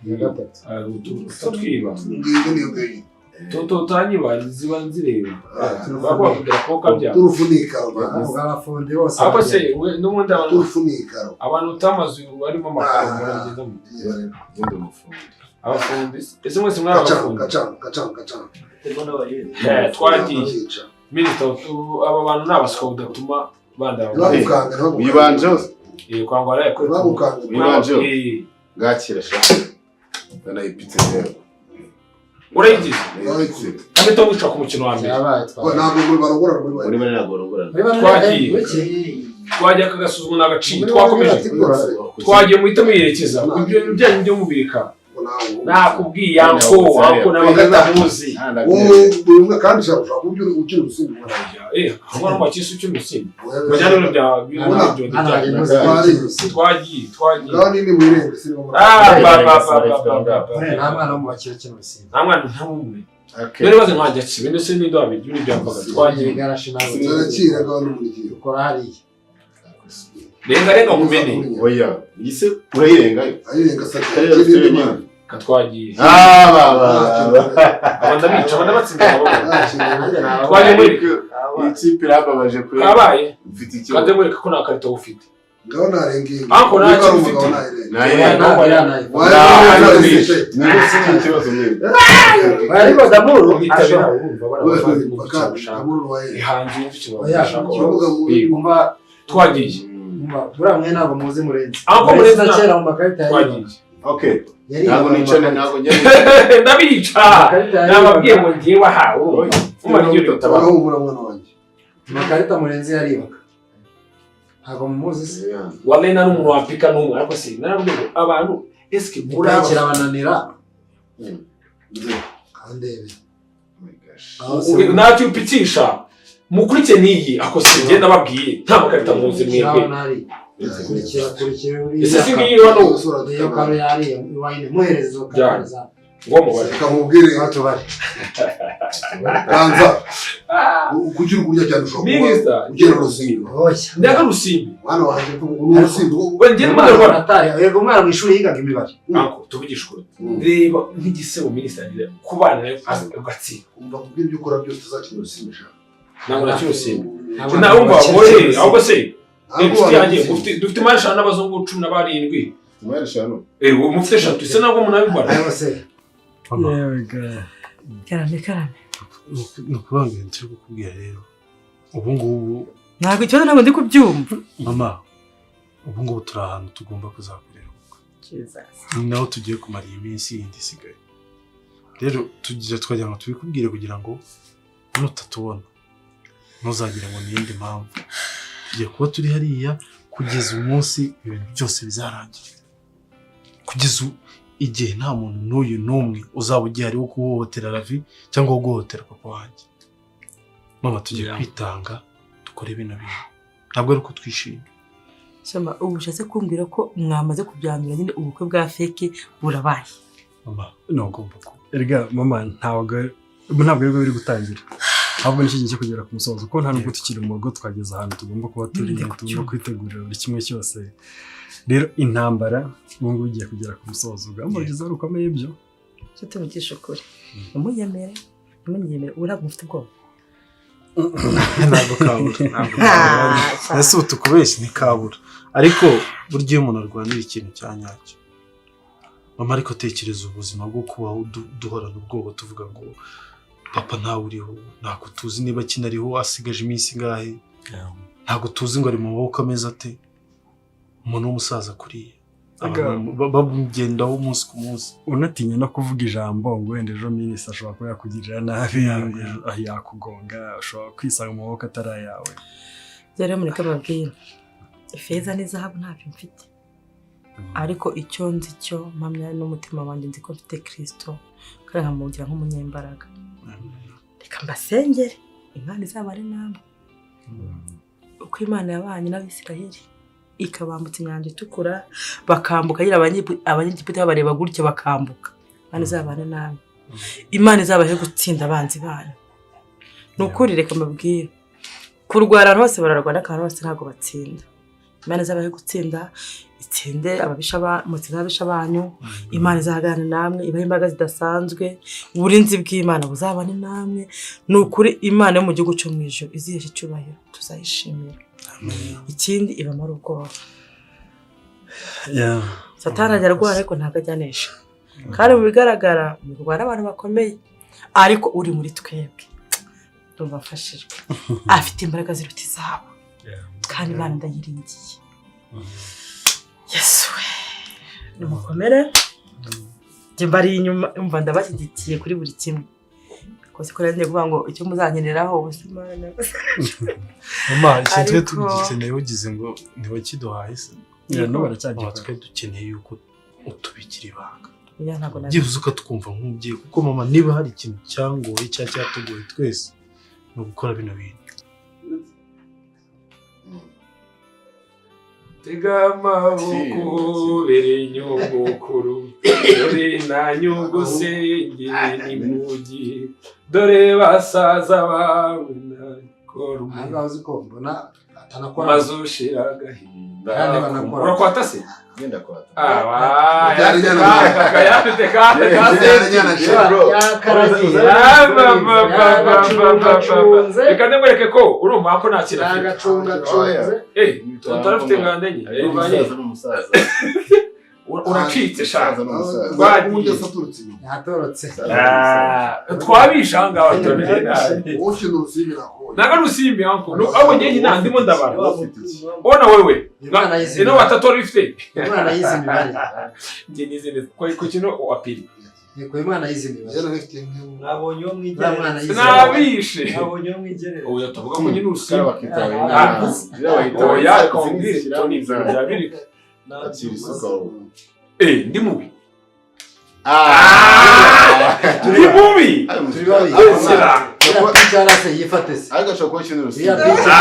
Iya gatatu. Twiba. Ngiyo niyo ngiyo. Tutanyiba ziba nzireba. Bakubwira ko kabyara. Turufu ni ikaro. Ubwo abafundi bose Ariko se we n'ubundi abantu Turufu ni ikaro. Abantu utamazu barimo amakaro murabigeza mu Ngende umufundi. Abafundi ese mwese mwari Gacana, abafundi? Gacana, gacana, gacana. Twagiye minisita, aba bantu ni abaswa udatuma bandaba. Ntibagukange, ntibagukange. Wibanjeho. Kwangwa rero. Ntibagukange. Wibanjeho. Ngakira sha. Ndanayipitse rero. Urayigize? Nayipitse. Kamito wica ku mukino wa mbere. Ntabwo muri barongorana muri Muri bane ntabwo barongorana. Twagiye. Twagiye akagasuzuma n'agaciro twakomeje. Twagiye muhita muyerekeza. Ibyo bintu byanyu byo mubika. Nakubwiye anko, anko n'abagatamuzi. Wowe buri umwe kandi ushobora kuba ukiri urusimbi. Ahubwo no makisi ukiri urusimbi. Mujyane n'ibya bya twagiye twagiye. Ngaho nini mwirenge sinimo muri. Ah, ba ba ba ba ba ba. Nta mwana wo mu bakire ukina urusimbi. Nta mwana nta mumwe. None baze nkanjye ati bino se ni ndo abiri byambaga twagiye. Zarakira ngaho n'umurigiye. Ukora hariya. Renga renga nkumene. Oya, ise urayirengayo. Ayirenga sa. Katwagiye. Ah, ba ba ba. Abanda bica, abanda batsinda amaboko. Twagiye muri Ikipe irababaje kuri. Kabaye. Mfite ikibazo. Kandi mwereka ko nta karito ufite. Ngaho narenga. Anko nta kintu ufite. Ikibazo mwe. Ariko Damuru Mwitabira urumva barabavandimwe icyo ushaka. Ihanze wumva icyo bashaka. Twagiye. Buriya mwe ntabwo muzi Murenzi. Anko Murenzi na kera mu makarita Twagiye. Okay. Ntabwo nicane, ntabwo njya. Ndabica. Nababwiye ngo ngiye wahawe. Umara igihe utabara. Urahumura mwana wanjye. Amakarita Murenzi yaribaga. Ntabwo mumuzi se. Wallahi nta n'umuntu wapika n'umwe ariko se narabwiye ngo abantu eske muri aba kirabananira. Kandebe. Ntacyo upitisha. Mukurikiye n'iyi ako se njye nababwiye nta makarita muzi mwebwe. Kurikira kurikira. Ese si ngiyi hano. Iyo karo yariye wayine muhereza izo karo za. Ngo mubare. Kamubwire. Tubare. Ganza. Kugira ukurya cyane ushobora kuba ugera urusimbi. Ndaga rusimbi. Mwana wanjye ni urusimbi. We njye ndimo Yego umwana mu ishuri yigaga imibare. Anko tuvugishe ukuri. Reba nk'igisebo minisita agira ku bana ugatsinda. Umva kubwira ibyo ukora byose utazakina urusimbi sha. Ntabwo nakina urusimbi. Ntabwo wowe ahubwo se inshuti yanjye dufite imari eshanu n'abazungu 17. Imari eshanu? Mufite eshatu ese ntabwo munabibara. Karame karame. Ni ukuvuga ngo ibintu turi kukubwira rero ubu ngubu Ntabwo ikibazo ntabwo ndi kubyumva. Mama, ubu ngubu turi ahantu tugomba kuzakorera ubukwe. Ni naho tugiye kumara iyi minsi yindi isigaye. Rero tugira twagira ngo tubikubwire kugira ngo nutatubona ntuzagira ngo ni iyindi mpamvu. Tugiye kuba turi hariya kugeza umunsi ibintu byose bizarangirira. Kugeza igihe nta muntu n'uyu n'umwe uzaba ugihari wo guhohotera Ravi cyangwa wo guhohotera papa wanjye. Mama, tugiye kwitanga dukore bino bintu. Ntabwo ari uko twishimye. Shema, ubu ushatse kumbwira ko mwamaze kubyandura nyine ubukwe bwa feke burabaye. Mama, ntugomba ko. Erega mama, ntabwo aribwo biri gutangira. Ahubwo ni iki cyo kugera ku musozo kuko nta nubwo tukiri mu rugo twageze ahantu tugomba kuba turi, tugomba kwitegurira buri kimwe cyose. Rero intambara ubu ngubu igiye kugera ku musozo, urugamba rugeze aho rukomeye ibyo. Cyo tuvugisha ukuri. Umunyemere, umunyemere, ubu ntabwo mufite ubwoba. Ntabwo kabura, ntabwo kabura. Ese ubu tukubeshye ni kabura. Ariko burya iyo umuntu arwanira ikintu cya nyacyo. Mama, ariko tekereza ubuzima bwo kubaho duhorana ubwoba tuvuga ngo papa ntawe uriho, ntabwo tuzi niba akinariho, asigaje iminsi ingahe, ntabwo tuzi ngo ari mu maboko ameze ate. Umuntu w'umusaza kuriya bamugendaho umunsi ku munsi. Unatinya no kuvuga ijambo ngo wenda ejo minisita ashobora kuba yakugirira nabi, yakugonga, ushobora kwisanga mu maboko atari ayawe. Rero mureke mbabwire, ifeza n'izahabu ntabyo mfite, ariko icyo nzi cyo mpamya n'umutima wanjye nzi ko mfite Kristo kandi nkamugira nk'umunyembaraga. Reka mbasengere Imana izabane namwe. Uko Imana yabanye n'Abisirayeli ikabambutsa inyanja itukura bakambuka, nyine abanyegiputa babareba gutya bakambuka. Imana izabane namwe. Imana izabahe gutsinda abanzi banyu. Ni ukuri reka mbabwire, kurwara abantu bose bararwana, ariko abantu bose ntabwo batsinda. Imana izabahe gutsinda, itsinde ababisha mutsinde ababisha banyu. Imana izahagarane namwe, ibahe imbaraga zidasanzwe, uburinzi bw'Imana buzabane namwe. Ni ukuri Imana yo mu gihugu cyo mu ijuru izihesha icyubahiro, tuzayishimira. Ikindi, ibamara ubwoba. Satani ajya arwara ariko ntabwo ajya anesha, kandi mu bigaragara murwana abantu bakomeye, ariko uri muri twebwe ndumva mfashijwe, afite imbaraga ziruta izabo, kandi Imana ndayiringiye. Yesu we, nimukomere, njye mbari inyuma, umva ndabashyigikiye kuri buri kimwe kose. Ko ngiye kuvuga ngo icyo muzankeneraho ubuzima. Mama, ikintu twe Ariko- tugikeneye, ugize ngo ntibakiduhaye se? Yeah, no Mama, baracyagikora. twe dukeneye yuko utubikira ibanga. Oya, ntabwo nabi. Byibuze ukatwumva nk'umubyeyi, kuko mama, niba hari ikintu cyangoye cyangwa cyatugoye twese, ni ugukora bino bintu. Tega amaboko bere nyogokuru, dore na nyogosenge ni mugi, dore basaza bawe na Aha ngaha uzi ko mbona atanakora. Maze ushira agahinda. Kandi banakora. Urakwata se? Genda kwata. Aba Byari yafite kate kase. Yakaragiye. Ah, ba, ba, ba, ba, ba, ba, ba. Reka ndamwereke ko urumva ko nta kintu afite. Yagacungacunze. Eh, utarafite nganda enye. Eh, banye. Umusaza n'umusaza. Uracitse shaka. Umusaza n'umusaza. Twagiye. Aturutse inyuma. Yatorotse. Ah, twabisha aha ngaha tubiri nabi. Wowe ukina urusimbi nakubonye. Ntabwo ari urusimbi anko. Ahubwo njye nyine ndimo ndabara. Ufite iki? Ona wewe. Uyu mwana yize Ino imibare. watatu wari ufite. Uyu mwana yize imibare. Njye nize neza. Kwa kino wa pili. Yego, uyu mwana yize imibare. Njye nari mfite imwe. Nabonye uwo Uriya mwana mwigerera. yize imibare. Sinabishe. Nabonye uwo mwigerera. Oya, tuvuga ko nyine urusimbi. Kara bakitaba inama. Ziriya bahita Oya, zishyira kongere Tony inzara. bya biri. Akira isuka wowe. Eh, ndi mubi. Ah! Ndi mubi. Turi babi. Sira. Iriya pica yarase yifate se. Ariko ashobora kuba akina Iriya urusimbi. pica.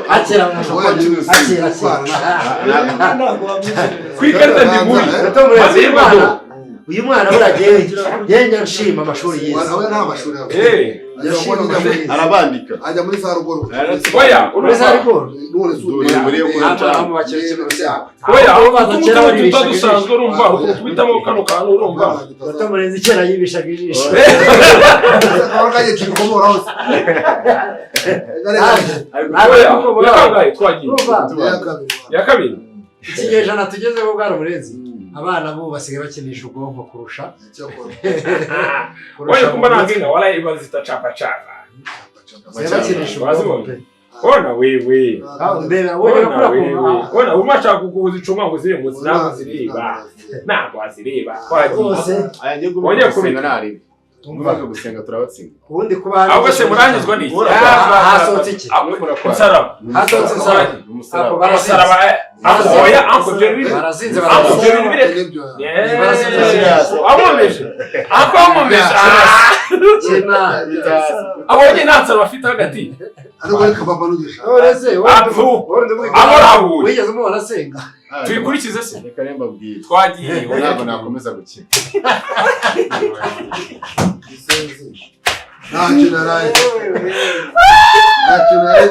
Akira mu Wowe akina urusimbi. Akira, akira. Ntabwo wamwigerera. Ku ikarita ndi mubi. Gato murenzi, Maze uyu mwana, uyu mwana buriya njyewe njya nshima amashuri yize. Wowe nta mashuri yawe. Eh. Ajya Yashima muri- amashuri yize. Arabandika. Ajya muri za ruguru. Oya, Muri za urumva. rigoro. None se Dore muri yo Nta mu bakecuru. Oya, Abo baza kera utu baribishaga dusanzwe urumva, ukubitamo kano kantu urumva. Gato murenzi kera yibishaga ijisho. Oya, ya kangahe twagiye? Urumva? Ya kabiri. Ikinyejana tugezeho bwana Murenzi, abana bo basigaye bakinisha ubwonko kurusha Oya, kumba nta nginga wala ibaza chapa chapa. Basigaye bakinisha ubwonko pe. Ona wewe. Ah, ndeba wowe Ona urakura wewe. ku Ona umashaka kuguza ngo ziri mu ntabwo ziriba. Ntabwo aziriba. Twagiye. rwose. Aya ngiye Wongeye gusenga kubita. naribi. Umva. Umva gusenga turabatsinda. Ubundi kuba hari Ahubwo se muranyuzwa n'iki? Hasohotse iki? Umusaraba. Hasohotse insaraba. Umusaraba. Ako barazinze. Umusaraba. Ako oya, anko ibyo biri. Barazinze Anko barazinze. ibyo bintu bireka. Barazinze. Amumeje. Anko amumeje. Kina. Abonye nta nsaraba afite hagati. Ariko reka papa nugisha. None se wowe Apfu. wowe ndavuga Aborabuye. wigeze umubona asenga? Tuyikurikize se. Reka rero mbabwire. Twagiye. Ntabwo nakomeza gukina. Ntacyo naraye. Ntacyo naraye.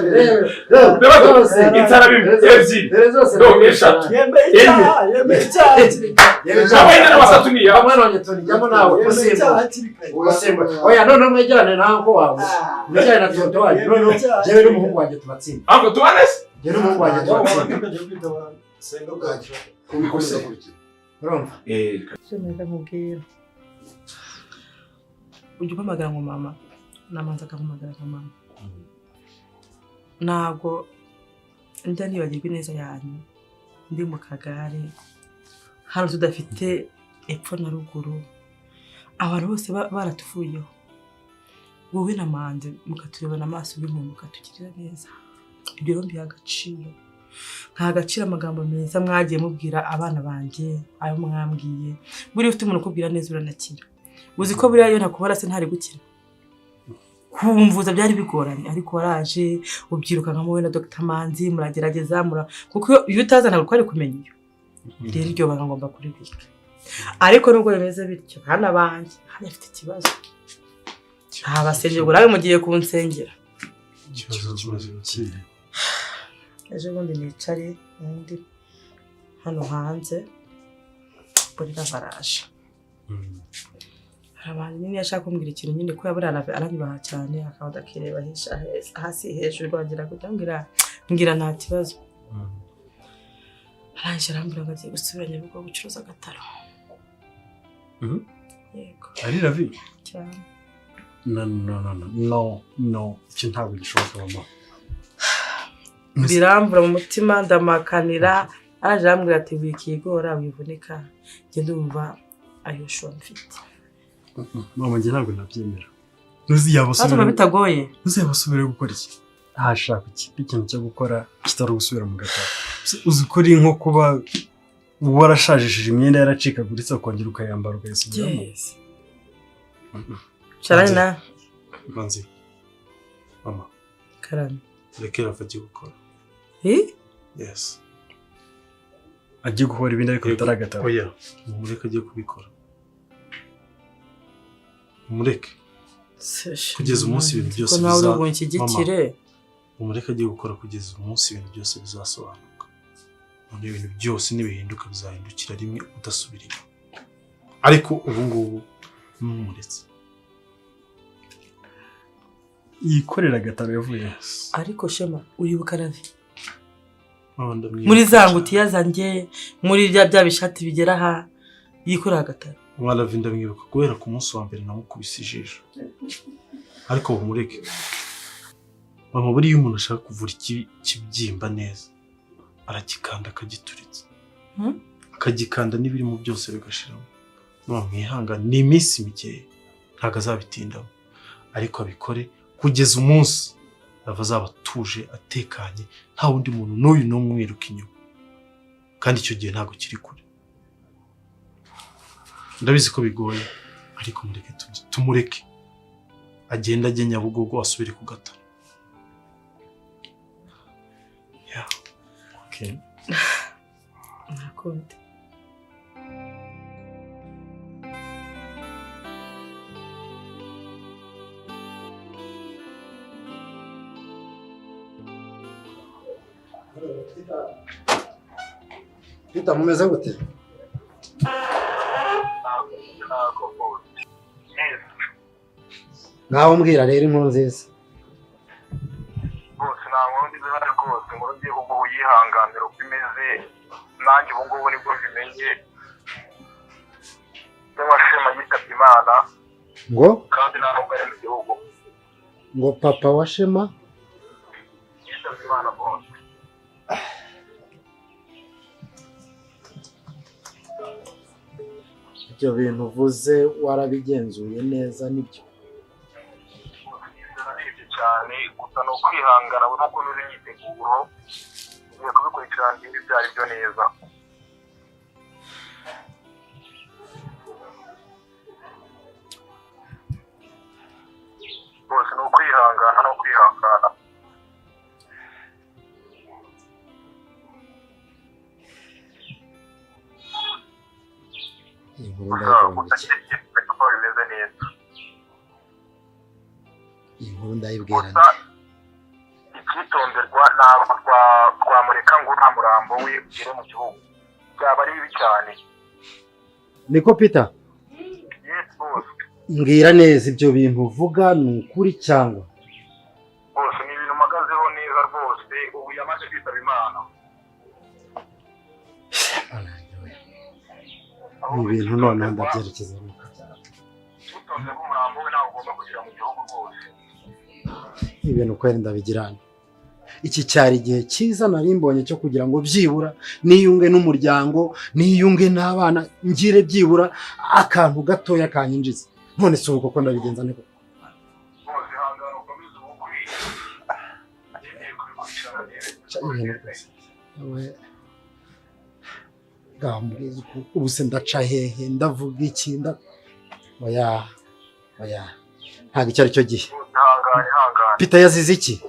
Reba Zose. insaraba ebyiri. Dore zose. No, eshatu. Yemeye icyaha, yemeye icyaha hakiri kare. Abonye n'amasatu ni ya. Mwana wanjye Tony, jyamo nawe Yemeye usimbuye. icyaha hakiri kare. Usimbuye. Oya, noneho mwegerane na uncle wawe. Mwegerane na tonto wanjye. Noneho njyewe n'umuhungu wanjye tubatsinda. Anko tubane se. Njyewe n'umuhungu wanjye tubatsinda. Senga bwacu. Kubikomeza gutya. Urumva? Eh, Reka nkubwire, ujya umpamagara ngo mama, namanza akampamagara nka mama. Ntabwo njya nibagirwa ineza yanyu ndi mu kagare hano tudafite epfo na ruguru, abantu bose baratuvuyeho, wowe na Manzi mukaturebana amaso y'impuhwe, mukatugirira neza. Ibyo rero mbiha agaciro, nta agaciro amagambo meza mwagiye mubwira abana banjye, ayo mwambwiye. Buriya ufite umuntu ukubwira neza uranakira. Uzi ko buriya iyo ntakubona se ntari gukira? Kumvuza byari bigoranye, ariko waraje ubyirukankamo wowe na Dr Manzi, muragerageza kuko iyo utaza ntabwo twari kumenya iyo. Rero iryo banga ngomba kuribika. Ariko nubwo bimeze bityo, hano abanjye hano afite ikibazo, ntabasengera, ubwo nawe mugiye kunsengera. Ikibazo kimaze gukira. Ejo bundi nicare undi hano hanze burira baraje. Hari abantu nyine yashaka kumbwira ikintu nyine ko yabura aranyubaha cyane akaba adakireba hasi hejuru agira kugira mbwira nta kibazo. Arangije arambwira ngo agiye gusubira Nyabugogo gucuruza agataro. Yego. Ari Ravi? Cyane. No no no no no, icyo ntabwo gishoboka mama. Biramvura mu mutima ndamakanira, araje arambwira ati wikigora wivunika, njye ndumva ayo sho mfite. Mama njye ntabwo nabyemera. Ntuziyabasubira bitagoye. Ntuziyabasubira gukora iki? Ntashaka ikintu cyo gukora kitari gusubira mu gataro. Uzi ko uri nko kuba warashajishije imyenda yaracikaguritse ukongera ukayambara ukayisubiramo. Yes. Charana. Manzi. Mama. Karame. Reka Ravi gukora. Eh? Yes. Agiye gukora ibindi ariko bitari agataro. Oya, mureke agiye kubikora. Mureke. Kugeza umunsi ibintu byose bizashyigikire. Umureke agiye gukora kugeza umunsi ibintu byose bizasobanuka. None ibintu byose nibihinduka bizahindukira rimwe udasubira inyuma. Ariko ubu ngubu mumuretse. Yikorera agataro yavuye. Ariko Shema uribuka Ravi? Muri za ngutiya zanjye, muri bya bishati bigera aha, yikorera agataro. Ravi ndamwibuka guhera ku munsi wa mbere namukubise ijisho. Ariko mumureke. Mama buriya umuntu ashaka kuvura ikibyimba neza arakikanda akagituritsa. Akagikanda n'ibirimo byose bigashiramo. Mama mwihangane ni iminsi mikeya ntabwo azabitindamo. Ariko abikore kugeza umunsi Ravi azaba atuje atekanye nta wundi muntu n'uyu n'umwe umwiruka inyuma. Kandi icyo gihe ntabwo kiri kure. Ndabizi ko bigoye ariko mureke tumureke agenda ajye Nyabugogo asubire ku gataro. Yeah. Okay. Nakundi. Peter mumeze gute? Ngaho mbwira rero inkuru nziza. Bose nta nkuru nziza rwose, inkuru ngiye kuguha uyihanganira uko imeze, nanjye ubu ngubu nibwo bimenye. Shema yitabye Imana. Ngo? Kandi nta nubwo ari mu gihugu. Ngo papa wa Shema yitabye Imana rwose. Ibyo bintu uvuze warabigenzuye neza nibyo? Cyane gusa ni ukwihangana no kunoza imyiteguro, ngiye kubikurikirana ndebe ibyo ari byo neza. Rwose ni ukwihangana no kwihangana. Gusa bimeze neza. Inkuru ndayibwira. Icyitonderwa ntabwo twamureka ngo nta murambo we ugere mu gihugu, byaba ari bibi cyane. Niko Peter? Yes boss. Mbwira neza ibyo bintu uvuga ni ukuri cyangwa? Bose ni ibintu mpagazeho neza rwose, ubu yamaze kwitaba Imana. Ibi bintu noneho ndabyerekeza mu kabyara. Icyitonderwa umurambo we ntabwo ugomba kugera mu gihugu rwose. Ibintu kweri ndabigirana. Iki cyari igihe cyiza nari mbonye cyo kugira ngo byibura niyunge n'umuryango, niyunge n'abana, ngire byibura akantu gatoya kanyinjiza. None se ubu koko ndabigenza nte koko? Ubu se ndaca hehe, ndavuga iki, oya oya, ntabwo icyo ari cyo gihe. Peter yazize iki?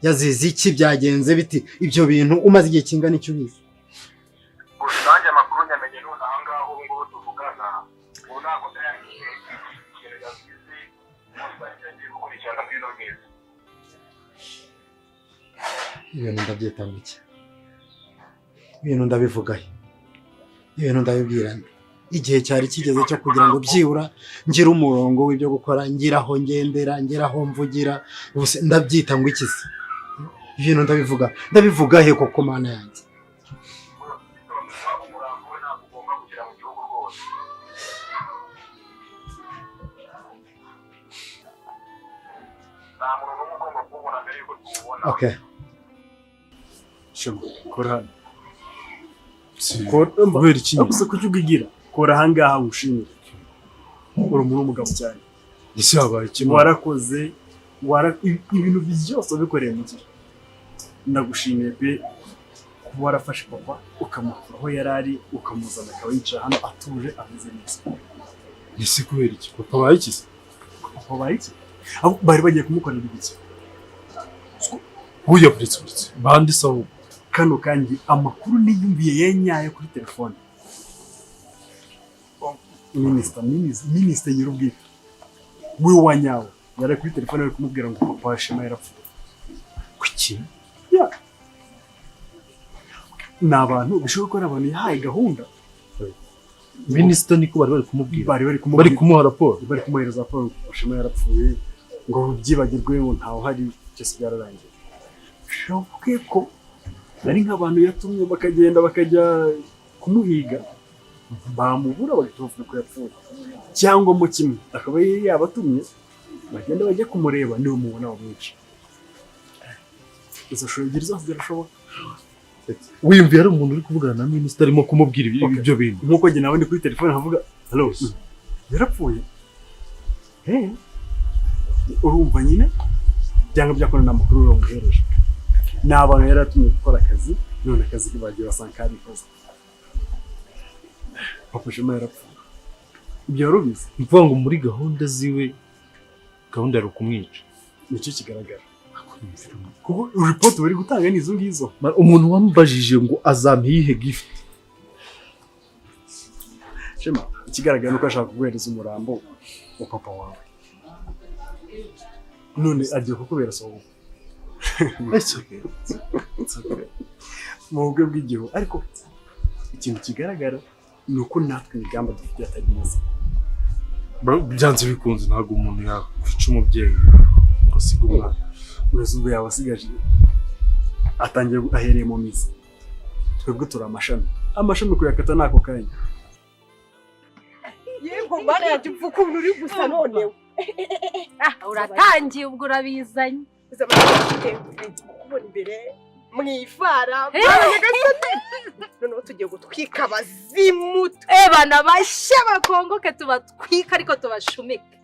Yazize iki? Byagenze biti? Ibyo bintu umaze igihe kingana icyo ubizi? Gusa nanjye amakuru nyamenye none aha ngaha ubu ngubu tuvugana, ubu ntabwo ndayamenye ikintu yazize, gusa ngiye gukurikirana muri ino minsi. Ibintu ndabyita ngo iki? Ibintu ndabivugahe? Ibintu ndabibwira nde? Igihe cyari kigeze cyo kugira ngo byibura ngire umurongo w'ibyo gukora, ngira aho ngendera, ngira aho mvugira. Ubu se ndabyita ngo iki se? Ibintu ndabivuga, ndabivuga he koko, Mana yanjye? Umurambo we ntabwo ugomba kugera mu gihugu rwose. Nta muntu n'umwe ugomba kuwubona mbere y'uko tuwubona. Okay. Shema, kora hano. Kubera iki nyine? Gusa kuki ugigira? Kora ahangaha ngushimire. Uri umuntu w'umugabo cyane. Ese habaye iki? Warakoze, ibintu byose wabikoreye mu gihe. Ndagushimiye pe, kuba warafashe papa ukamukura aho yari ari, ukamuzana akaba yicaye hano atuje ameze neza. Ese kubera iki? Papa abaye iki se? Papa abaye iki? Abo bari bagiye kumukorera ibiki? Huya, buretse, buretse. Bande se ahubwo? Kano kandi amakuru niyumviye ya nyayo kuri telefone. Minisita nyir'ubwite we wa nyawe yari kuri telefone, ari kumubwira ngo papa wa Shema yarapfuye. Kuki? Yeah. Ni abantu bishoboka ko ari abantu yahaye gahunda. Minisita niko bari bari kumubwira? Bari bari kumubwira. Bari kumuha raporo? Bari kumuhereza raporo ngo papa Shema yarapfuye, ngo byibagirwe, ngo ntawe uhari, byose byararangiye. Bishoboke ko ari nk'abantu yatumye bakagenda bakajya kumuhiga, bamubura bagahita bavuga ko yapfuye, cyangwa mo kimwe akaba yari yabatumye bagenda bajya kumureba, niwe mubona bamwica. Izo shusho ebyiri zose zirashoboka. Wiyumviye ari umuntu uri kuvugana na minisita arimo kumubwira ibyo bintu? Nk'uko njye nawe ndi kuri telefone nkavuga hello, yarapfuye. Eh, urumva nyine byanga byakora ni amakuru bamuhereje. Ni abantu yari atumye gukora akazi, none akazi bagiye basanga karikoze. Papa Shema yarapfuye. Ibyo wari ubizi? Ni ukuvuga ngo muri gahunda ziwe, gahunda yari ukumwica. Nicyo kigaragara, kuko ripoti bari gutanga ni izo ngizo. Umuntu wambajije ngo azampa iyihe gift. Shema, ikigaragara ni uko ashaka kuguhereza umurambo wa papa wawe, none agiye kukubera so. It's okay. It's okay. Mu bukwe bw'igihu. Ariko ikintu kigaragara ni uko natwe imigamba dufite atari myiza. Bro, byanze bikunze ntabwo umuntu yakwica umubyeyi ngo asige umwana. Uretse ubwo yaba asigaje atangiye ahereye mu mizi, twebwe turi amashami, amashami kuyakata ni ako kanya. Yego Mana yanjye, upfa ukuntu uri gusa noneho. Uratangiye ubwo, urabizanye. Kubona imbere mu ifara noneho tugiye gutwika abazimu. Eh bana, bashya bakongoke, tubatwika ariko tubashumike.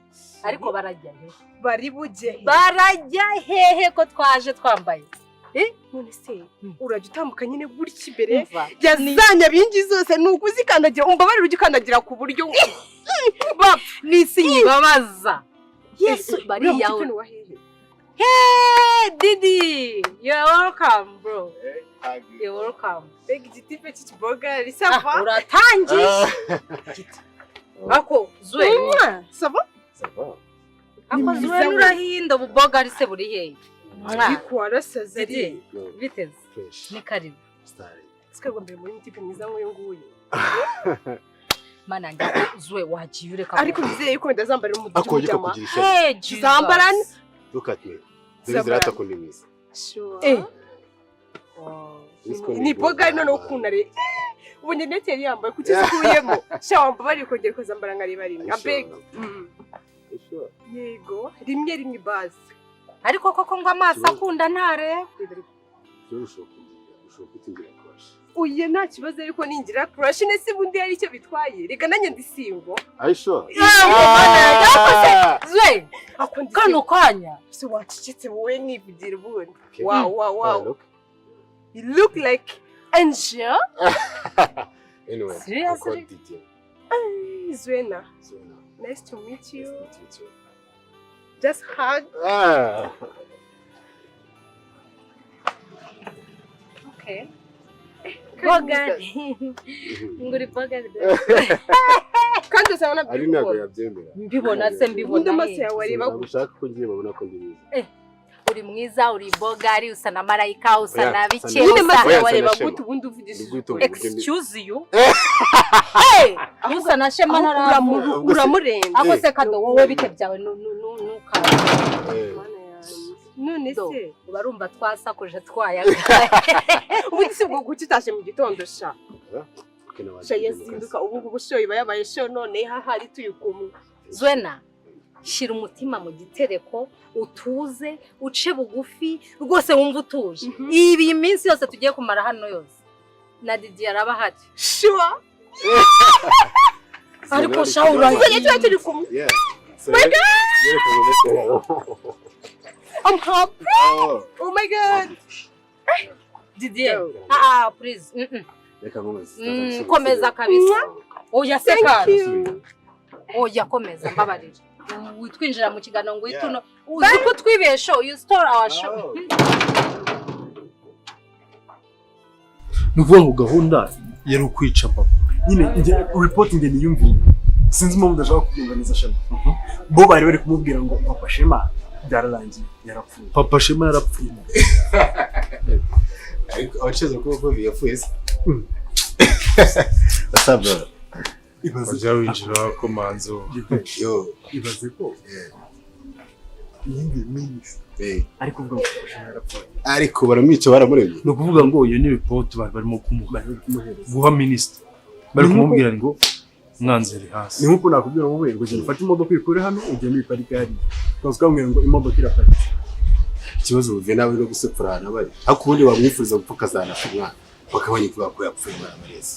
Ariko barajya he? Bari bujye. Barajya hehe ko twaje twambaye? None se urajya utambuka nyine gutya imbere Umva, ya za nyabingi zose, ni ukuzikandagira, umbabarire, ujya ukandagira ku buryo bapfa. N'isi nyibabaza. Yesu, Uriya bariya mutipe ni uwa hehe? Hey, Didi, you're welcome, bro. You're welcome. Mbega igitipe cy'ikiboga risava. Ah, uratangiye. Ako, Zwe. Ça va? Ako Zwe, nurahinda ububoga ari se buri hehe? Ariko warasaze ari. Didi, biteze. Ni karibu. Twebwe mbere muri mutipe mwiza nk'uyu nguyu. Mana njye, Zwe, wagiye ureka. Ariko bizeye yuko ndazambarira Ako ujye umujyama. kugira ishyari. Hey, Jesus. Tuzambarana. Look at me. Dore zirata ko ndi mwiza. Sure. Eh. Uzi ko Ni boga noneho ukuntu ari. Ubu njye ndetse yari yambaye, kuki ukuyemo? Sha, wambabariye ukongera ukazambara nkareba rimwe. Abeg. Sure. Yego, rimwe rimwe bazi. Ariko koko ngo amaso akunda ntareba. Ikibazo ushobora kutingira crush. Uye, nta kibazo, ariko ningira crush nese ubundi hari icyo bitwaye? Reka nanjye ndi single. Are you sure? Zwe, Ako ndi kano single. kanya. Se wacecetse wowe nkivugira ubundi. Okay. Wow. Look. You look like angel. Anyway, Seriously? I'm called DJ. Zuena. Zuena. Nice to meet you. Nice to meet you too. Just hug. Ah. Okay. Bogari. Nguri bogari. Kandi usanga Ari ntabwo yabyemera. Mbibona se, Ubundi mbibona. amaso yawe areba Ntabwo ushaka ko ngiye babona ko ndi mwiza. Uri mwiza, uri bogari, usa na marayika, usa Oya, na usa bike, na- Nyine usa maze Oya, usa wareba na Shema. gute ubundi uvugishije Ni guhita ukuri? uvuga indi- Excuse you. Hey, usa na Shema Ahubwo ntaravuka. uramurenza. Ako se Kado, wowe bite byawe nuka. None se barumva twasakuje twayagaye. Ubundi si ubwo kuki utaje mu gitondo sha? Okay, n'abandi Sha tujye mu kazi. yazinduka ubu ngubu show iba yabaye show, none hahari turi kumwe. Zwena, shira umutima mu gitereko, utuze, uce bugufi, rwose wumva utuje. Ibi minsi yose tugiye kumara hano yose, na Didier araba ahari. Sure. Ariko sha urahiye. Tuzajya tuba turi kumwe. Yeah. So, My God! yereka ngo mbe- I'm happy. Oh. Oh my God. Didier, ah ah, please. Reka nkomeze. Komeza kabisa. Oya se Thank Kado. you. Oya komeza, mbabarira. Witwinjira mu kiganiro ngo uhite uno. Uzi ko twibiye show, you stole our show. Ni ukuvuga ngo gahunda yari ukwica papa. Nyine njye report njye niyumviye, sinzi impamvu udashaka kubyumva neza. Shema, bo bari bari kumubwira ngo Papa Shema byararangiye, yarapfuye. Papa Shema yarapfuye. Ariko abaceza ko ko yapfuye se. What's up, bro? Ibaze Wajya winjira komanzo. Yo. Ibaze ko yindi minisitiri ari kuvuga ngo Papa Shema yarapfuye. Ariko baramwica, baramuremye. Ni ukuvuga ngo iyo ni report bari barimo kumuha, kumuhereza. Guha minisitiri, bari Ni nk'uko- kumubwira ngo umwanzi ari hasi. Ni nk'uko nakubwira wowe ngo genda ufate imodoka uyikure hano ugende uyiparike hariya, ukaza ukambwira ngo imodoka iraparitse. Ikibazo buvuye nawe no gusepfura ahantu bari. Ariko ubundi bamwifuriza gupfa akazanapfa umwana. Bakabonye kuvuga ko yapfuye barabareze.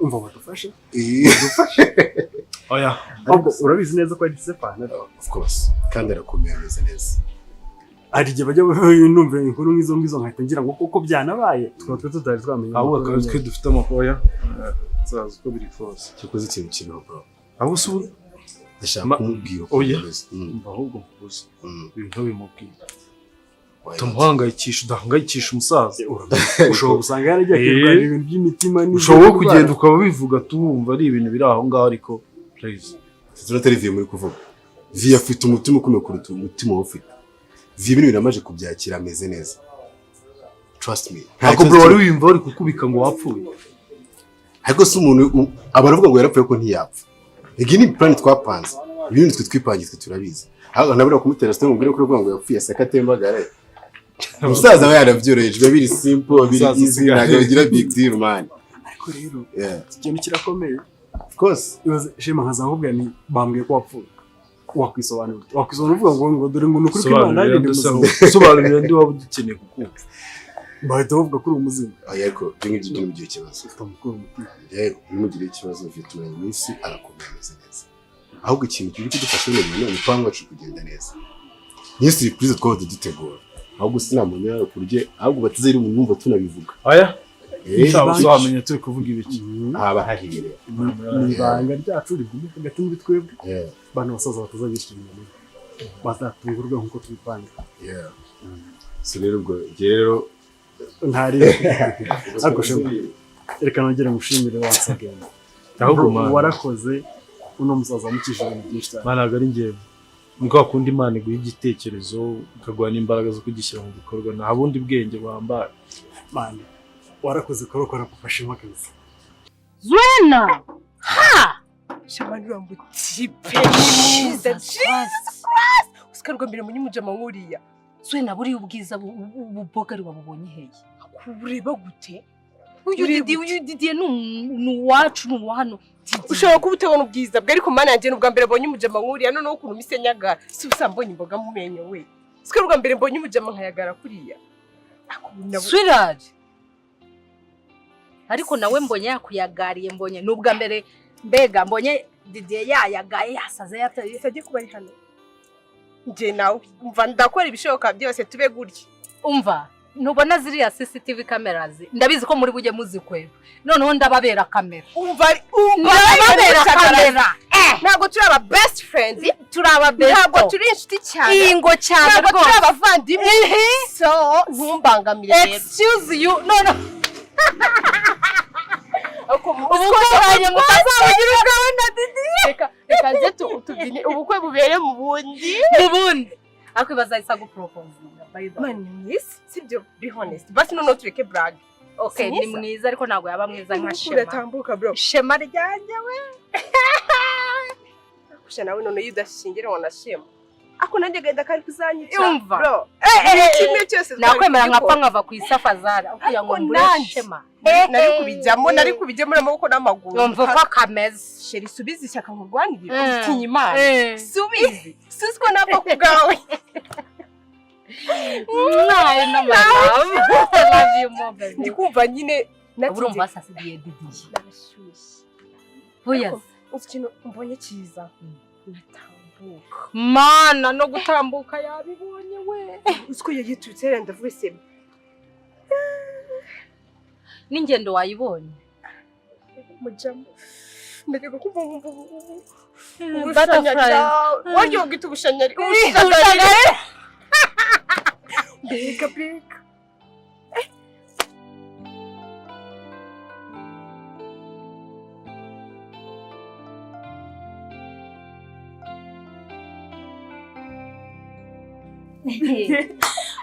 Umva, badufashe. Badufashe. Oya. Ahubwo urabizi neza ko ari Sefana? Of course. Kandi arakomeye, ameze neza. Hari igihe bajya numva inkuru nk'izo ngizo nkahita ngira ngo koko byanabaye, tukaba twe tutari twamenya. Ahubwo amakuru akaba twe neza. dufite amakuru, oya, nzazi uko biri kose. Cyakoze ikintu kiriho, bro. Ahubwo se ubu Ndashaka kumubwira uko Oya. bimeze. Umva, ahubwo nkubuze ibintu bimubwira, utamuhangayikisha, udahangayikisha umusaza. Ushobora gusanga yaragiye akirwara ibintu by'imitima n'izindi Ushobora ndwara. kugenda ukaba bivuga tuwumva ari ibintu biri aho ngaho, ariko please. Turatari viye muri kuvuga. Viye afite umutima ukomeye kuruta umutima wowe ufite. Viye ibintu biramaze kubyakira, ameze neza. Trust me. Nta Ariko kibazo bro, wari wiyumva bari kukubika ngo wapfuye? Ariko se umuntu aba aravuga ngo yarapfuye ko ntiyapfa. Iyi ni plan twapanze. Ibintu twe twipangiye, twe turabizi. Ahubwo nabura kumutera stone mubwire ko uravuga ngo yapfuye aseka atembagara. Umusaza aba yarabyoroheje, biba biri simple, biri Umusaza easy, usigaye. ntabwo bigira big deal, man. Ariko rero Yeah. iki kintu kirakomeye. Of course. Ibaze Shema nkazakubwira ni bambwiye ko wapfuye, wakwisobanura ute? Wakwisobanura uvuga ngo dore ngo ni ukuri kw'Imana Sobanurira nanjye ndi ndi se muzima. ahubwo. Sobanurira ndi waba ugikeneye kukumva. Bahita bavuga ko uri umuzima. Oya, ariko ibyo ngibyo ntimugire ikibazo. Utamukura umutima. Rero ntimugire ikibazo, Viye tumaranye iminsi, arakomeye, ameze neza. Ahubwo ikintu kiri kudufasha bino bintu ni umupangu wacu kugenda neza. Niyo surprise twaba dutegura. Ahubwo sinamenya kurye, ahubwo batazeri mu mwumva tunabivuga. Aya. Eh, Nshaka uzamenya turi kuvuga ibiki. Haba hahiriye. Ni ibanga ryacu rigume hagati muri twebwe. Yeah. Bano basaza batazabishimira, bazatungurwa nk'uko tubipanga. Yeah. So rero ubwo njye rero Ntari ariko Shema, reka nongere ngushimire once again. Ahubwo Bro, man. warakoze, uno musaza wamukijije ibintu byinshi cyane. Mana, ntabwo ari njyewe. Ni kwa kundi Imana iguha igitekerezo, ikaguha n'imbaraga zo kugishyira mu bikorwa, nta bundi bwenge wambaye. Man, warakoze kurokora Papa Shema kabisa. Zwena! Ha! Shema, uriya mutipe mwiza, Jesus Christ! Usikarwa mbere munyumujama nk'uriya. Zwena, buriya ubwiza ububogari wabubonye hehe? Ureba gute? Uyu Ureba Didi, uyu Didier ni uwacu, ni uwa hano. Ushobora kuba utabona ubwiza bwe, ariko mana yanjye, ni ubwa mbere mbonye umujama nk'uriya. Noneho ukuntu mise nyagara, si ubusa mbonye imboga mu menyo we. Siko ari ubwa mbere mbonye umujama nkayagara kuriya. Sweetheart. Ariko nawe mbonye yakuyagariye, mbonye ni ubwa mbere mbega mbonye Didier yayagaye, yasaze, yataye. Sajye kuba ari hano. Njye nawe umva, ndakora ibishoboka byose tube gutya. Umva, ntubona ziriya CCTV cameras? Ndabizi ko muri bujye muzikweba, noneho ndababera kamera. Umva, umva, Ndababera kamera. Ntabwo turi aba best friends. Turi aba best. Ntabwo turi inshuti cyane. Ingo cyane Ntabwo turi rwose. abavandimwe. So ntumbangamire rero. Excuse you. No, no. Ubukwe bwanyu mutazabugira ubwawe na Didi. Reka reka nze tubyine ubukwe bubere mu bundi. Mu bundi. Ariko ibaza ahise aguporopozinga, by the way. Man, ni mwiza, sibyo? Be honest. Basi noneho tureke brag. Okay, Si ni mwiza? mwiza ariko ntabwo yaba mwiza nka Shema. Uratambuka bro. Shema ryanjye we. Kusha nawe none iyo udashyingiranwa na Shema. Ako nanjye agahinda kari kuzanyica. Umva. Bro. Kimwe cyose Nakwemera nkapfa twari nkava ku isafazara kugira ngo Ariko mbure nanjye Shema. nari kubijyamo n'amaboko n'amaguru. Numva uko kameze. Sheri, subiza ishyaka nkurwanirire. Utinya Imana. Subizi. Suzi ko napfa ku bwawe. Mwari na my love. I love you more, baby. Ndi kumva nyine Ubu urumva wasasigiye Didiye. Narashyushye. Oya. Uzi ikintu mbonye cyiza? Natambuka. Mana, no gutambuka yabibonye we. Uzi ko yagiturutse hariya, ndavuga se N'ingendo wayibonye. Mujamo. Ndajyaga kumva nkumva Butterfly. Wagiye ubwita ubushanyari. Ubushanyari. Mbega mbega.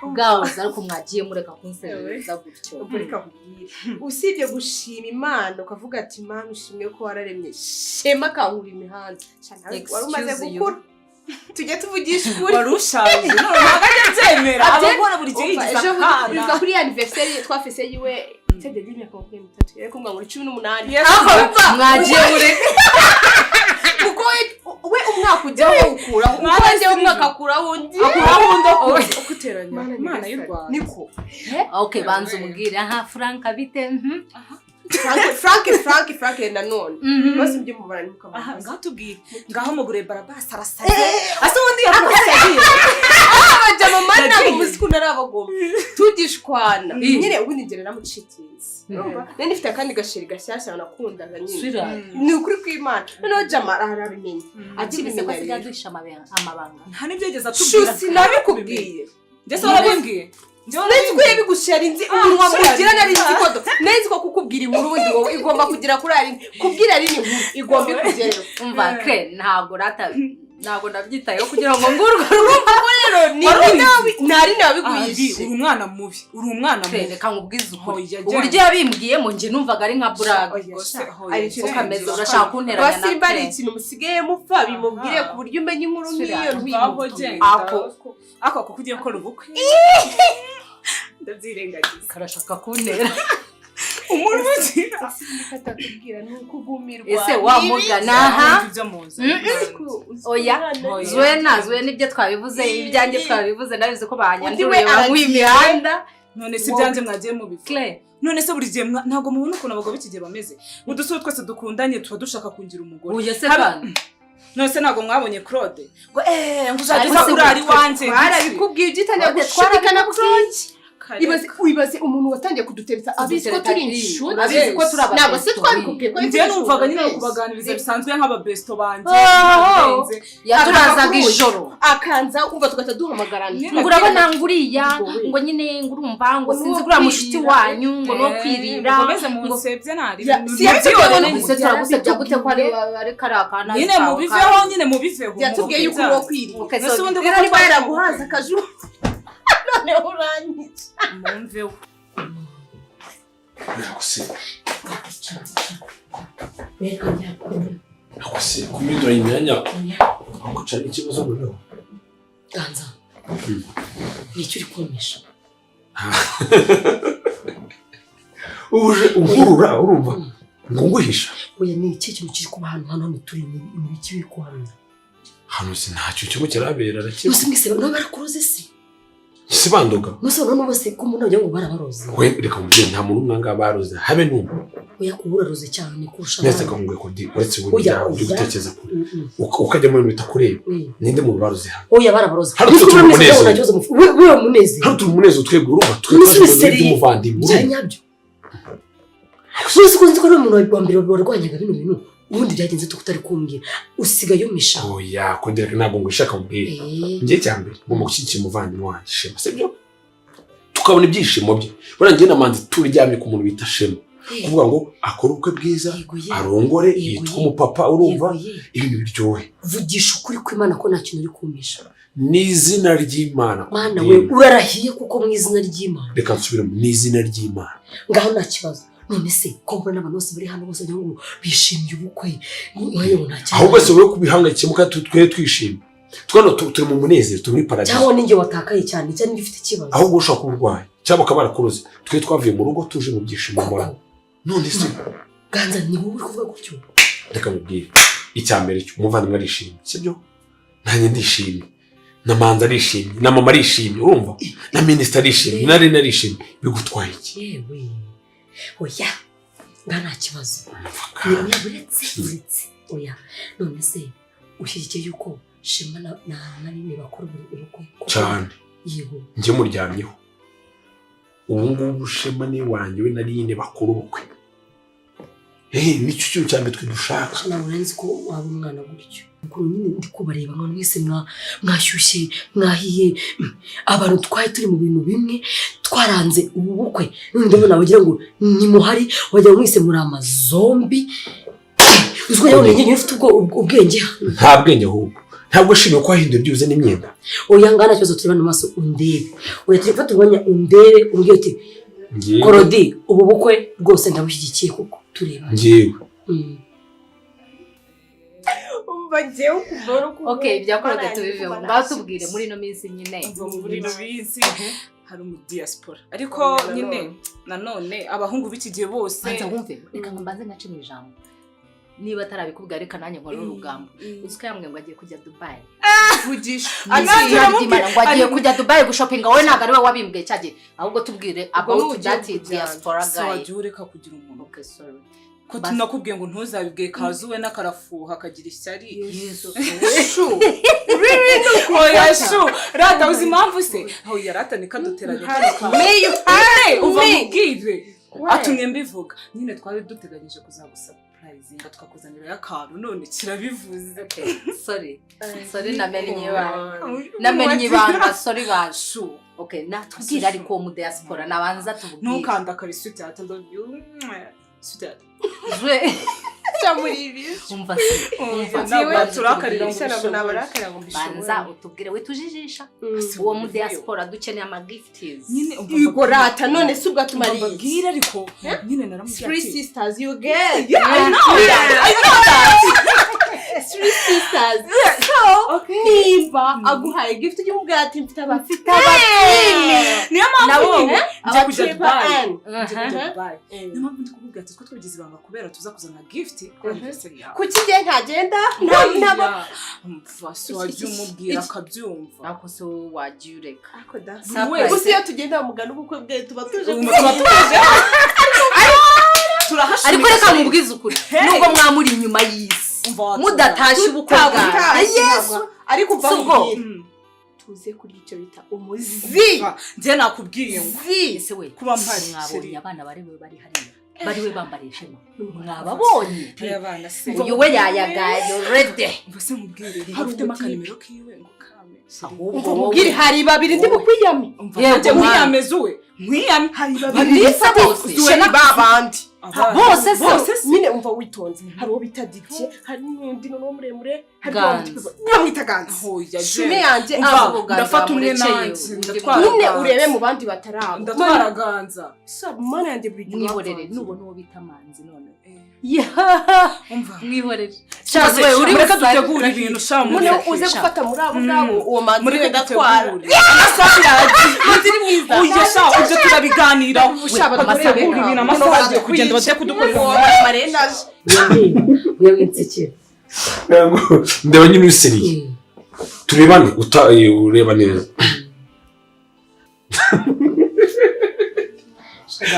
Bwahoze ariko mwagiye mureka kunserereza gutyo. Ubwo reka nkubwire. Usibye gushima Imana ukavuga ati Mana ushimwe ko wararemye Shema akankura imihanda. Sha nawe wari umaze Excuse you. gukura. Tujye tuvugisha ukuri. Wari ushaje. None ntabwo ajya abyemera. Abye- Ababona buri gihe Umva, yigize ejo bundi akana. uribuka kuri ya anniversaire twafise yiwe tede y'imyaka 23 yari kumbwira ngo ni 18. Yes. Aho umva, Mwagiye mureka. Kuko we umwaka ujyaho ukuraho, uko Mwana ajyaho si umwaka akuraho undi. Akuraho undi akuteranya. Mana Imana y'u Rwanda. Niko. Okay, banza umbwire. Aha, Frank bite? Mhm. Frank nanone. Bose mujye mubara Aha, ntimukamubaze. ngaho tubwire. Ngaho mugure Barabasi arasaze. Ase ubundi yakusagiye. Abajama mani ntabwo Yagiye. muzi ukuntu ari abagome. Tugishwana. Nyine ubundi njye naramucitinze. Urumva? Nari nifite akandi gasheri gashyashya nakundaga nyine. Sweetheart. Ni ukuri kw'Imana. Noneho Jama arabimenya. Akibise ko Akibimenya asigaye rero. aduhisha amabanga. Nta n'ibyo yigeze atubwira. Shu, sinabikubwiye. Njye se warabimbwiye? Njye Nari nzi ko yabigushera inzi umunwa sheri. mugira, nari nzi ko nari nzi ko kukubwira inkuru ubundi wowe igomba kugera kuri Aline. Kubwira Aline inkuru igomba ikugereho. Umva ke ntabwo rata ntabwo nabyitayeho kugira ngo ngurwe. Urumva ko rero ni Wari ubizi? ni Aline Abi, wabiguhishe. uri umwana mubi. Uri umwana Kre, mubi. reka nkubwize ukuri. Hoya, Uburyo yabimbwiyemo njye numvaga ari nka burag. Oya, sha. Hoya, Ari ikintu Ukameze cyinshi. urashaka kunteranya na Basimba ari Kre. ikintu musigaye mupfa bimubwire ku buryo umenya inkuru nk'iyo Sweetheart. Ngaho ntuyimubwire. genda. Ako. Ako kuko ugiye gukora ubukwe. Ndabyirengagiza. Karashaka kuntera. Umuntu ugira. Atatubwira ni ukugumirwa. Ese wa mugana aha? Ibyo muzi. Oya. Oya. Zuena, Zuena ibyo twabivuze, ibyanjye twabivuze, ndabizi ko Undi we banyanduriye aragiye. banywa imihanda. None se ibyanjye mwagiye mubivuga. Kre, None se buri gihe ntabwo mubona ukuntu abagabo b'iki gihe bameze. Udusore twese dukundanye tuba dushaka kungira umugore. uyu se Habe- kandi. None se ntabwo mwabonye Claude? Ngo ngo uzajya Ariko uza se kurara iwanjye. Barabikubwiye ugitangira Claude, gushidikana twarabikubwiye. Kare. Ibaze umuntu watangiye kudutereta abizi ko turi inshuti. Abizi ko turi Ntabwo se ababesto. twabikubwiye ko Njye numvaga nyine ari ukubaganiriza bisanzwe nk'ababesto banjye. Oh. Birenze. Yaturazaga ijoro. Akanza umva tugahita duhamagarana. Ngo urabona nguriya, ngo nyine ngo urumva ngo sinzi kuriya mushuti wanyu, ngo no kwirira. Mukomeze munsebye ntari. Si yabitubwiye Ngo se turagusebya gute ko ari kariya kana Nyine mubiveho, nyine mubiveho. Yatubwiye yuko uri uwo kwirira. Okay, None se so ubundi Rero kuko niba yaraguhaze akajuru noneho uranyica. Mumveho. Akose kumidura imyanya akuca ikibazo noneho. Ganza. Ni icyo uri kumpisha. Uje uhurura urumva ngo nguhisha. Oya, ni iki kintu kiri kuba hano hano turi ni ibiki biri kuhamya? Hano si ntacyo kimwe kirabera Bose arakira. mwese nabo barakuroze se? Si bandoga. Bose none bose ko umuntu wagira ngo barabaroze. We reka mubwire nta muntu umwe ngaha baroze habe n'umwe. Oya, kuba uraroze cyane kurusha Nese abandi. kamubwiye ko ndi uretse ubu Oya, byawe uri oya. gutekereza kure. Ukajya muri bitakureba. Ninde muntu baroze hano? Oya, barabaroze. Hano Nzi ko turi buri wese umunezero. nta kibazo wewe munezero. Hano turi umunezero twebwe urumva Nzi twebwe seri by'umuvandimwe. bya urumva? nyabyo. Nzi ko nzi ko ari umuntu wa mbere warwanyaga bino bintu. Ubundi byagenze tutari kumbwira. Usigaye umisha. Oya, kondera ntabwo ngwishaka mubwire. Njye cyambere ngomba gushyigikira umuvandimwe wanjye Shema, sibyo? Tukabona ibyishimo bye. Buriya njye na Manzi turyamye ku muntu bita Shema. Kuvuga ngo akore ubukwe bwiza, arongore, yitwa umupapa, urumva ibintu biryohe. Vugisha ukuri kw'Imana ko nta kintu uri kumpisha. N'izina ry'Imana. Mana we, urarahiye kuko mu izina ry'Imana. Reka nsubiremo, n'izina ry'Imana. Ngaho nta kibazo. None se ko mbona abantu bose bari hano bose wagira ngo bishimiye ubukwe, nkayo nta kibazo. Ahubwo se wowe kubihangayikiyemo kandi twe twishimye. Twano turi mu munezero, turi muri paradizo. Cyangwa ninjye watakaye cyane, cyangwa ninjye ufite ikibazo. Ahubwo ushobora kuba urwaye cyangwa bakaba barakuroze. Twe twavuye mu rugo tuje mu byishimo murano. None se Ganza, ni wowe uri kuvuga gutyo? Reka mubwire icya mbere cyo umuvandimwe arishimye, sibyo? Nanjye ndishimye, na Manza arishimye, na mama arishimye, urumva, na minisitiri arishimye, na Rene arishimye. Bigutwaye iki? Yewe oya, nga nta kibazo. Oya, buretse oya. None se ushyigikiye yuko Shema na Rene bakora ubukwe? Cyane. Yego. Njye muryamyeho ubu ngubu, Shema ni wanjye, we na Rene bakora ubukwe. Nicyo kintu cya mbere twe dushaka. Ntabwo nari nzi ko waba umwana gutyo. Ukuntu nyine ndi kubareba nka mwese mwashyushye, mwahiye, abantu twari turi mu bintu bimwe, twaranze ubu bukwe. None ndabona wagira ngo nimuhari, wagira ngo mwese muri amazombi. Uziko yawe nyine ufite ubwenge. Nta bwenge ahubwo. Ntabwo shimye ko wahinduye byibuze n'imyenda. Oya, ngana kibazo tureba amaso undebe. Oya, turi gufata umwanya undebe umbwire uti Korodi, ubu bukwe rwose ndabushyigikiye kuko tureba. Ngewe. Umva ngewe ukubora uko. Okay, ibya Korode tubiveho. Batubwire muri ino minsi nyine. Muri ino minsi hari mu diaspora. Ariko nyine nanone abahungu b'iki gihe bose. Banza wumve, reka mbanze ngace mu ijambo. Niba atarabikubwira reka nanjye nkore urugamba. Uzi ko yambwiye ngo agiye kujya Dubai. Vugisha. Ngo agiye kujya Dubai gushopinga, wowe ntabwo ari we wabimbwiye cyagiye. Ahubwo tubwire about that diaspora guy. So wagiye ureka kugira umuntu. Okay, sorry. Ko tunakubwiye ngo ntuzabibwiye kazuwe n'akarafuha akagira ishyari. Yesu. Shu. Oya shu. Rata uzi impamvu se? Oya rata nikaduteranye. Me you hurt. Uva mubwire. Atumye mbivuga. Nyine twari duteganyije kuzagusaba surprise tukakuzanira akantu none kirabivuze. Sorry. Sorry namenye ibanga. Namenye ibanga, sorry bashu. Okay, natubwira ariko uwo mu diaspora nabanza tubwire. Ntukanda kare sweetheart, I love you. Sweetheart. Je. Cyamuri ibi. Umva se. Umva ntabwo turakarira ngo nabarakara ngo mbishobore. Banza utubwire we tujijisha. Uwo mu diaspora dukeneye ama gifts. Nyine igorata none se ubwo atumariye. Mbabwira ariko nyine naramubwiye. Three sisters you get. Yeah, I know that. I know that. Three sisters. So nimba aguhaye gift ujye umubwira ati mfite abafite Niyo mpamvu nyine njya kujya Dubai. Niyo mpamvu ndi kukubwira ati twe twabigize ibanga kubera tuza kuzana gift kuri anniversary yawe. Kuki njye ntagenda? Ntabwo mva se wajya umubwira akabyumva. Ako se wajya ureka. Ako da. Gusa iyo tugenda mugana ubukwe bwe tuba tuje. Tuba tuje. Ariko reka mubwize ukuri. Nubwo mwamuri inyuma y'isi. Mudatashye ubukwe bwawe. Yesu. Ariko umva mubwire. Tuze kurya icyo bita umuzi. Njye nakubwiye ngo ese we kuba mpari mwabonye abana bari we bari hariya. Bari we bambariye ishema. Mwababonye. Abana se. Uyu we yayagaye already. Umva se mubwire. Hari ufite akanimero kiwe ngo kame. Umva mubwire hari babiri ndi bukwiyame. Yego mwiyame zuwe. Mwiyame hari babiri bose. Zuwe ni babandi. Bose se nyine umva witonze. Hari uwo bita Didier, hari n'undi noneho muremure, hari uwo mwita Ganza. Shume yanjye abo ndafata umwe nanjye ndatwara. Nyine urebe mu bandi batarabo. Ndatwara Ganza. Mana yanjye buri gihe mwihorere nubona uwo bita Manzi none. Umva mwihorere. Shaze uri mureka dutegura ibintu sha muri uze gufata muri abo ngabo uwo Manzi mureke ndatwara. Amasaha yagiye. Manzi ni mwiza. Oya sha ibyo turabiganiraho. Dutegura ibintu amasaha agiye kugenda bajye kudukorera. Marendaje. Wewe nsekera. Ndeba nyine useriye. Turebane ureba neza.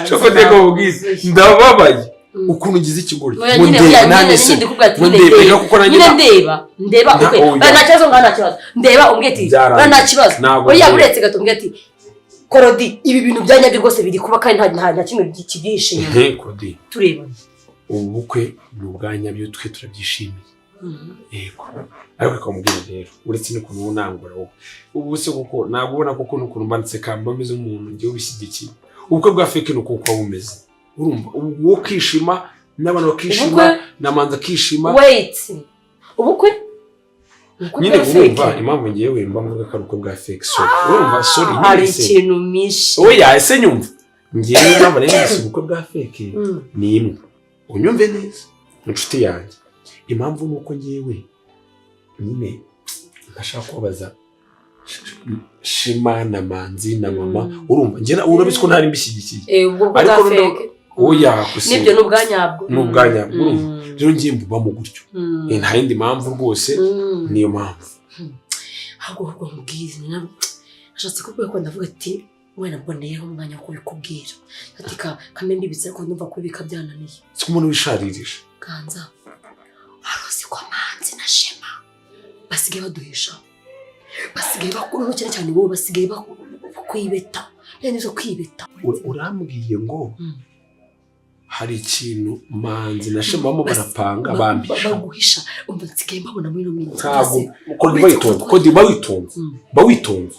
Shaka ndeko ubwize ndababaye. Ukuntu ngize ikigoryi ngo ndeba ndeba kuko nanjye ndeba ndeba okay nta kibazo nga nta kibazo ndeba umbwiye ati nta kibazo oya uretse gato umbwiye ati Korodi ibi bintu bya nyabyo rwose biri kuba kandi nta kimwe kibyihishe inyuma. Korodi tureba ubu bukwe ni ubwa nyabyo twe turabyishimiye. Yego ariko akamubwira rero uretse n'ukuntu unangura wowe ubu se kuko nabona kuko n'ukuntu mbanditse kamba meze umuntu ngiye ubishyigikiye ubukwe bwa fake ni uko bumeze. Urumva, uwo kwishima n'abantu bakishima, Ubukwe? namanza akishima. Wait, ubukwe? Ubukwe Nyine bwa urumva fake? impamvu ngewe mba mvuga ko ari ubukwe bwa fake, sorry. Urumva, sorry, nyine Hari se. ikintu mishe. Oya, ese nyumva, ngewe impamvu nari nise ubukwe bwa fake ni imwe. Unyumve neza, inshuti yanjye, impamvu ni uko ngewe nyine ntashaka kubabaza Shema na Manzi na mama. Urumva, njye urabizi ko ntari mbishyigikiye. Eh, ubwo bwa Ariko noneho- fake. Oya, gusa Nibyo, ni ubwanyabwo. Ni ubwanyabwo, urumva. Rero ngiye mbubamo gutyo. Nta yindi mpamvu rwose, niyo mpamvu. Ahubwo nkubwire, nashatse kubwira ko ndavuga ati wenda mboneyeho umwanya wo kubikubwira, ati ka kamwe mbibitse, ariko ndumva kubibika byananiye. Si umuntu wisharirije. Ganza, wari uzi ko Manzi na Shema basigaye baduhisha, basigaye bakuru cyane cyane wowe, basigaye bakwibeta neza zo kwibeta. Urambwiye ngo hari ikintu Manzi na Shema bamo barapanga, bampisha? Baguhisha. Umva, nsigaye mbabona muri ino minsi. Ntabwo kodi bayitonze, kodi bawitonze, bawitonze,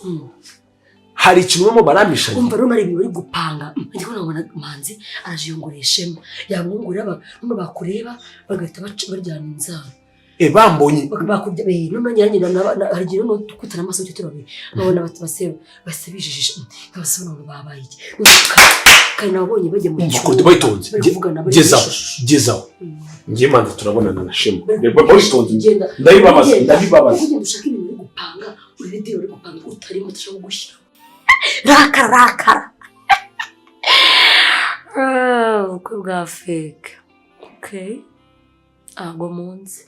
hari ikintu bamo barampisha. Umva rero, hari ibintu bari gupanga. Ndi kubona ngo Manzi araje yongoreye Shema, yamwongorera, none bakureba bagahita baryana inzara. Eh, bambonye. Bakubye eh, none nanjye hari igihe noneho dukutana amaso turi babiri, babona bati base base bijijisha, nkabase none babaye iki? None kandi nabonye bajya mu Umva cyumba, kodi bayitonze, bari kuvugana, bari gezaho, kwishusha. gezaho, ngiye Manzi turabonana na Shema. Bayitonze, Genda. ndabibabaza. Genda. Ndabibabaza. Ugenda ushaka ibintu uri gupanga, urebe deal uri gupanga utarimo, udashaka gushyira. Rakara, rakara. Ah, ubukwe bwa fake. Okay. Ntabwo munzi.